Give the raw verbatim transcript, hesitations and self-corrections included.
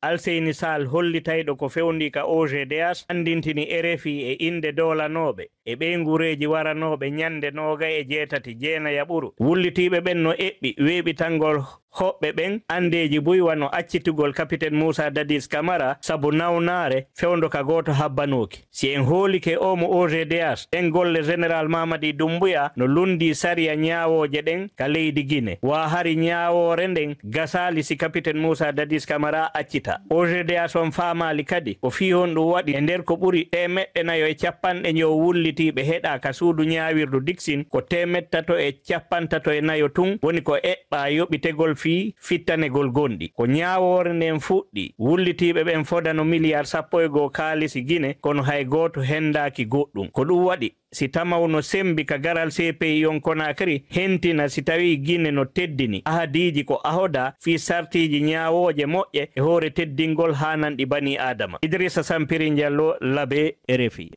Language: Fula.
Alseyni Sal hollitayɗo ko fewndii ka O G D H anndintini R F I e innde doolanooɓe e ɓeynguureeji waranooɓe ñannde noogay e jeetati jeenayaɓuru. Wullitiiɓe ɓen no eɓɓi weeɓitangol hoɓɓe ɓen anndeeji buy wano accitugol Capitaine Moussa Dadis Camara sabu nawnaare fewndo ka gooto habbanooki. Si en hoolike o mo O G D H, ɗen golle Général Mamadi Doumbouya no lunndii sariya ñaawooje ɗen ka leydi Gine. Wa hari ñaawoore nden gasaali si Capitaine Moussa Dadis Camara accita. O G D H on faamaali kadi ko fii honɗum waɗi e nder ko ɓuri teemeɗɗe nayo e cappanɗe njowo wullitiiɓe heɗaa ka suudu ñaawirdu Dixine, ko teemeɗɗe tato e cappanɗe tato e nayo tun woni ko eɓɓaa yoɓitegol fii fittanegol gonɗi. Ko ñaawoore nden fuɗɗi, wullitiiɓe ɓen fodano miliyaar sappo e goo kaalisi Gine, kono hay gooto hendaaki goɗɗum. Ko ɗum waɗi, si tamaw no sembi ka garal C P I on Conakry, hentina si tawii Gine no teddini ahadiiji ko ahodaa fii sartiiji ñaawooje moƴƴe e hoore teddingol haananɗi banii Aadama. Idrissa Sampiri Jallo, Labe, R F I.